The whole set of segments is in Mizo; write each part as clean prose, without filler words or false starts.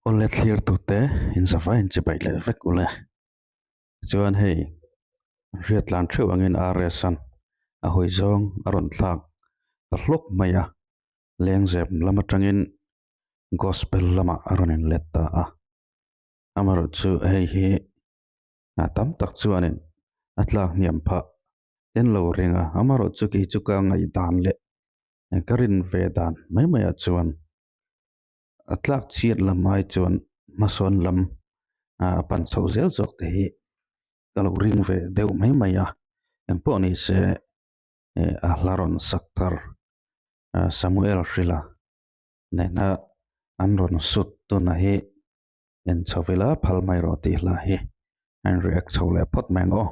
Awle thlir tute in zavai in chibai leh vek ule. Chuan hei hriat tlan theuh angin RS an a hawi zawng a rawn thlak ta hlawk mai a, lengzem lam atangin gospel lamah a rawn inlet ta a. Amaherawhchu hei hi tam tak chuanin a tlak hniam phah ten lo ring a, amaherawhchu kei chu ka ngaihdan leh ka rin ve dan mai maiah chuan a tlak chhiat lam ai chuan hmasawn lam a pan chho zel zawk te hi ka lo ring ve deuh mai mai a, engpawh ni se a hla rawn sak thar Samuel Hrila nena an rawn sut tuna hi en chho ila phal mai rawh tih hla hi a in react chho leh phawt mai ang aw.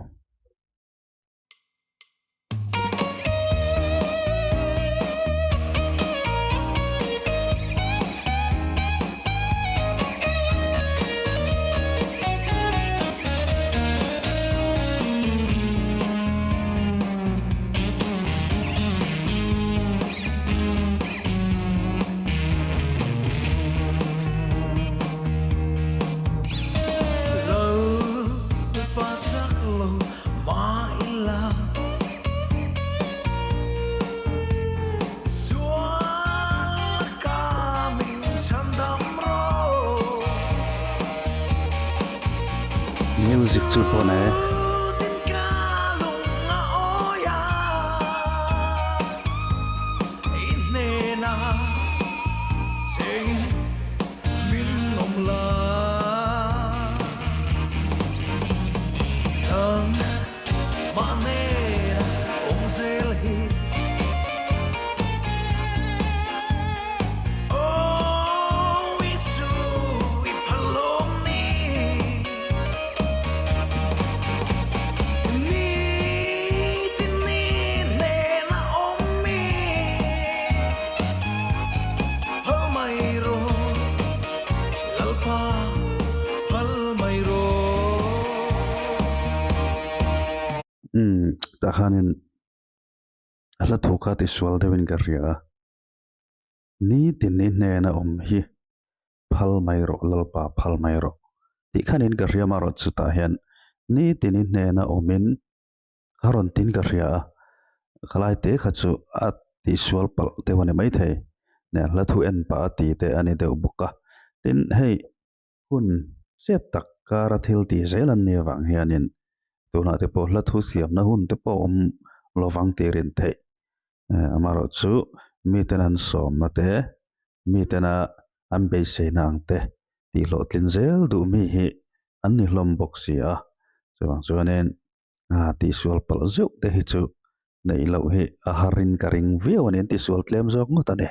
Music chu pawn e. Umm tah khanin a hla thu kha tisual deuhin ka hria a, nitin i hnena awm hi phal mai rawh Lalpa phal mai rawh tih khanin ka hria amaherawh chutah hian nitin i hnena awmin a rawn tin ka hria a, khalai te kha chu a tihsual palh deuh a ni maithei nia hla thu en pah a ti te a ni deuh bawk a, tin hei hun chep tak kara thil tih zel an nih avang hianin tunah te pawh hla thu siamna hun te pawh awm lovang tih rin theih amaherawh chu miten an sawmna te mitena an beiseina ang te tih hlawhtlin zel duh mi hi an ni hlawm bawk si a chuvang chuanin ah tihsual palh zeuh te hi chu neih loh hi a harin ka ring viau a ni an tihsual tlem zawk ngawt a ni.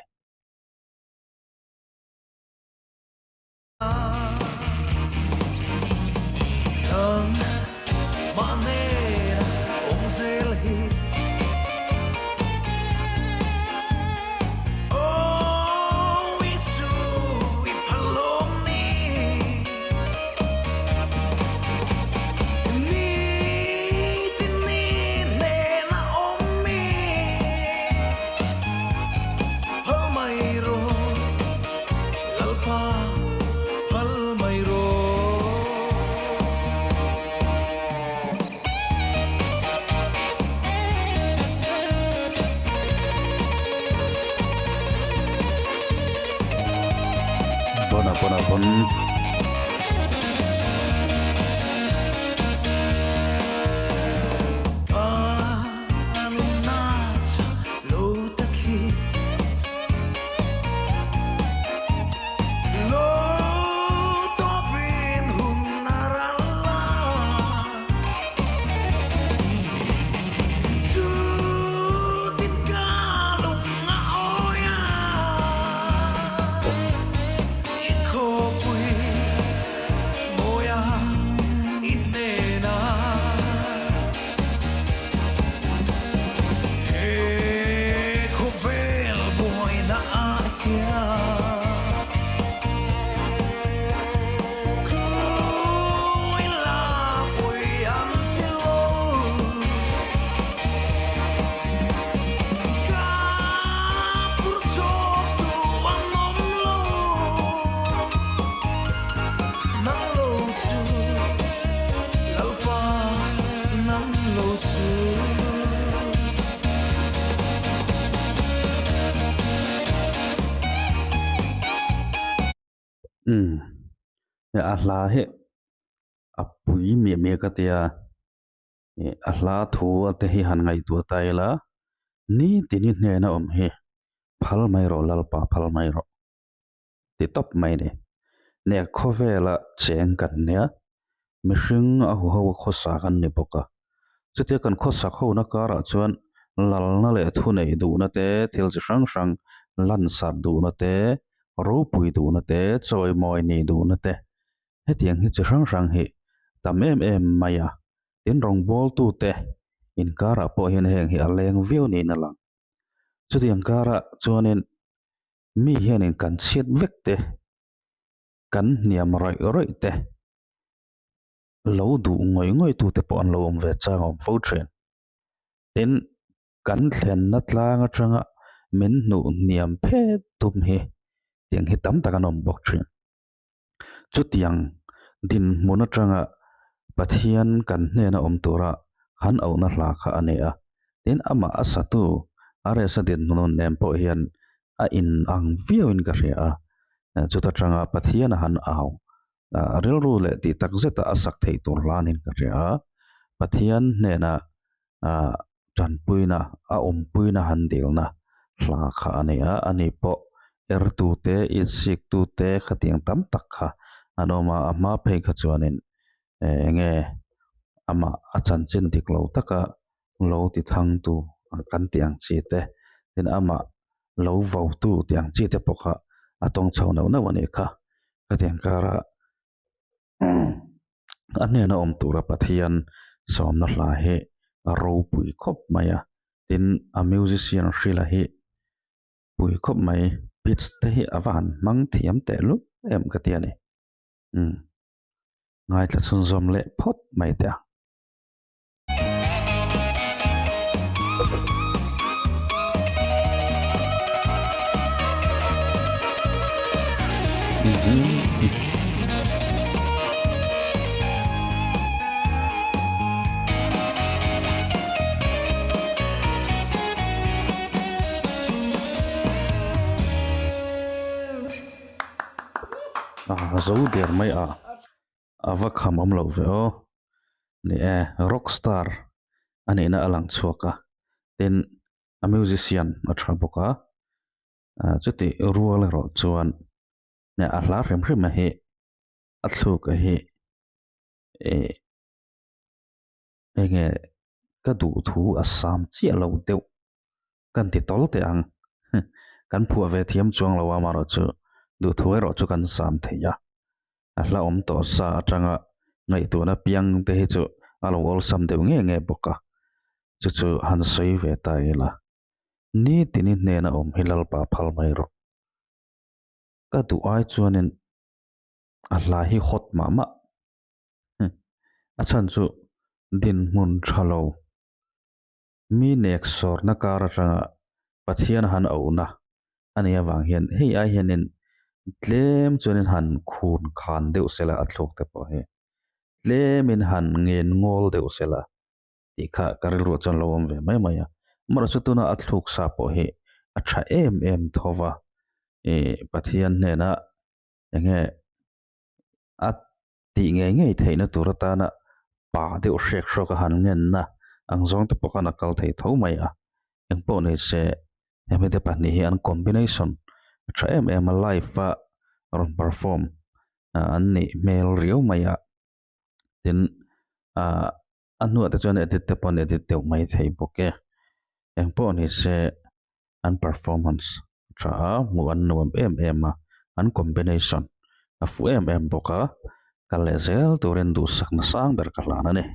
Bona bona bon. Umm a hla hi a pui miah miah ka tia ih a hla thu a te hi han ngaihtuah ta ila nitin i hnena awm hi phal mai rawh Lalpa phal mai rawh ti tawp mai a ni. Nia khawvela cheng kan nia mihring a huho a khawsa kan ni bawk a chutia kan khawsak hona karah chuan lalna leh thuneih duhna te thil chi hrang hrang lansarh duhna te ropui duhna te chawimawi nih duhna te hetiang hi chi hrang hrang hi tam em em mai a tin rawngbawltu te inkarah pawh hian heng hi a leng viau niin a lang chutiang karah chuanin mi hianin kan chhiat vek te kan hniam rawih rawih te lo duh ngawih ngawih tu te pawh an lo awm ve chang a awm fo thin tin kan thlenna tlang atanga min hnuh hniam phet tum hi tiang hi tam tak an awm bawk thin chutiang dinhmun atanga Pathian kan hnena awm tura han auhna hla kha a ni a tin amah a satu a resa dinhmun nen pawh hian a in ang viau in ka hria a chuta tanga Pathian a han au rilru leh tih tak zeta a sak theih tur hla niin ka hria a Pathian hnena ah tanpuina a awmpuina han dilna hla kha a ni a ani pawh ertu te inchhik tu te khatiang tam tak kha an awm a a hma phei kha chuanin eng nge amah a chanchin dik lo taka lo ti thang tu kan tih ang chi te tin amah lo vau tu tih ang chi te pawh kha a tawng chho neuh neuh a nih kha khatiang kara a hnena awm tura Pathian sawmna hla hi a ropui khawp mai a tin a musician hrila hi pui khawp mai pitch te hi a va han hmang thiam teh lup em ka ti a ni umm ngaithla chhunzawm leh phawt mai teh ang. A zo der mai a. A va kham awm loh ve aw. Ni e, rock star a nihna a lang chhuak a, tin a musician a tha bawk a, chutih rual erawh chuan a hla hrim hrim a hi a thluk a hi ih enge ka duh thu a sam chiah lo deuh kan ti tawl teh ang kan phuah ve thiam chuang lo a amaherawhchu duhthu erawh chu kan sam thei a a hla awm tawh sa atanga ngaihtuahna piang te hi chu a lo awlsam deuh nge nge bawk a chu chu han sawi ve ta ila nitin i hnena awm hi Lalpa phal mai rawh ka duh ai chuanin a hla hi hot mah mah a chhan chu dinhmun tha lo. Mi nek sawrna kar atanga Pathian han auhna a nih avang hian hei ai hianin tlem chuanin han khun khan deuh sela a thluk te pawh hi tlemin han ngen ngawl deuh sela tih kha ka rilruah chuan lo awm ve mai mai a. Amaherawhchu tuna a thluk sa pawh hi a tha em em tho va, ih Pathian hnena eng nge a tih ngei ngei theihna tur atana pa deuh hrek hrawk a han ngenna ang zawng te pawh khan a kal thei tho mai a engpawh ni se hemi te pahnih hi an combination a tha em em a live a rawn perform an nih hmel riau mai a tin ah a hnuah te chuan edit te pawh an edit deuh mai thei bawk e engpawh ni se an performance a tha a hmuh an nuam em em a an combination a fuh em em bawk a kal leh zel turin duhsakna sang ber ka hlan a ni.